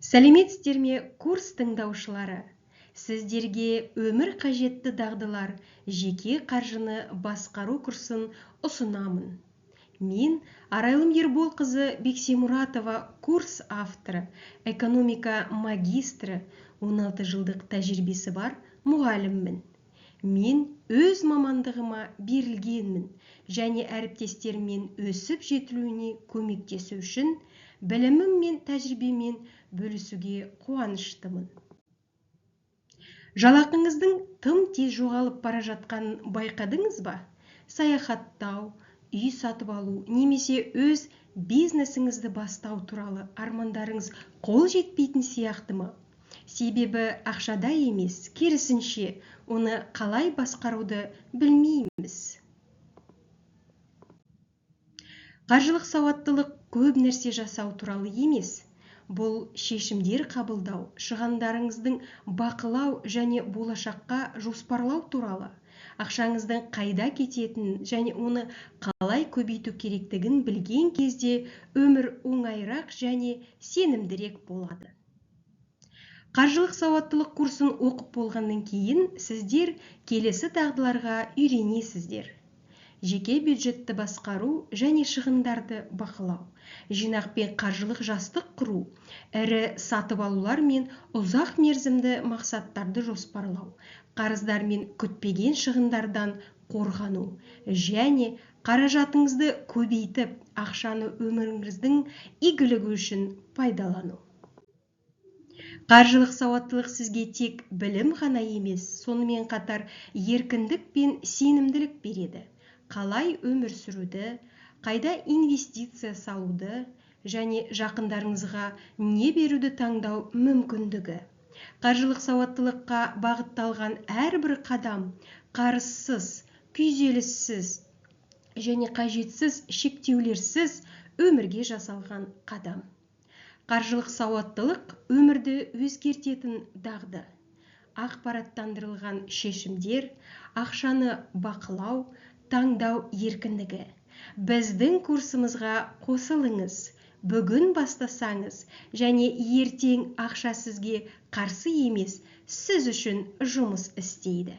Сәлеметсіздер ме, курс тыңдаушылары! Сіздерге «Өмір қажетті дағдылар: жеке қаржыны басқару» курсын ұсынамын. Мен, Арайлым Ерболқызы Бексемұратова, курс авторы, экономика магистрі, 16 жылдық тәжірибесі бар мұғаліммін. Мен өз мамандығыма берілгенмін және әріптестеріммен өсіп жетілуіне көмектесу үшін білімім мен тәжірибемен бөлісуге қуаныштымын. Жалақыңыздың тым тез жоғалып бара жатқанын байқадыңыз ба? Саяхаттау, үй сатып алу немесе өз бизнесіңізді бастау туралы армандарыңыз қол жетпейтін сияқты ма? Себебі ақшада емес, керісінше, оны қалай басқаруды білмейміз. Қаржылық сауаттылық көп нәрсе жасау туралы емес. Бұл шешімдер қабылдау, шығындарыңыздың бақылау және болашаққа жоспарлау туралы. Ақшаңыздың қайда кететінін және оны қалай көбейту керектігін білген кезде өмір оңайырақ және сенімдірек болады. Қаржылық сауаттылық курсын оқып болғаннан кейін сіздер келесі дағдыларға үйренесіздер: жеке бюджетті басқару және шығындарды бақылау, жинақ пен қаржылық жастық құру, ірі сатып алулар мен ұзақ мерзімді мақсаттарды жоспарлау, қарыздар мен күтпеген шығындардан қорғану және қаражатыңызды көбейтіп, ақшаны өміріңіздің игілігі үшін пайдалану. Қаржылық сауаттылық сізге тек білім ғана емес, сонымен қатар еркіндік пен сенімділік береді. Қалай өмір сүруді, қайда инвестиция салуды және жақындарыңызға не беруді таңдау мүмкіндігі. Қаржылық сауаттылыққа бағытталған әрбір қадам қарызсыз, күйзеліссіз және қажетсіз шектеулерсіз өмірге жасалған қадам. Қаржылық сауаттылық өмірді өзгертетін дағды. Ақпараттандырылған шешімдер, ақшаны бақылау, таңдау еркіндігі. Біздің курсымызға қосылыңыз. Бүгін бастасаңыз және ертең ақша сізге қарсы емес, сіз үшін жұмыс істейді.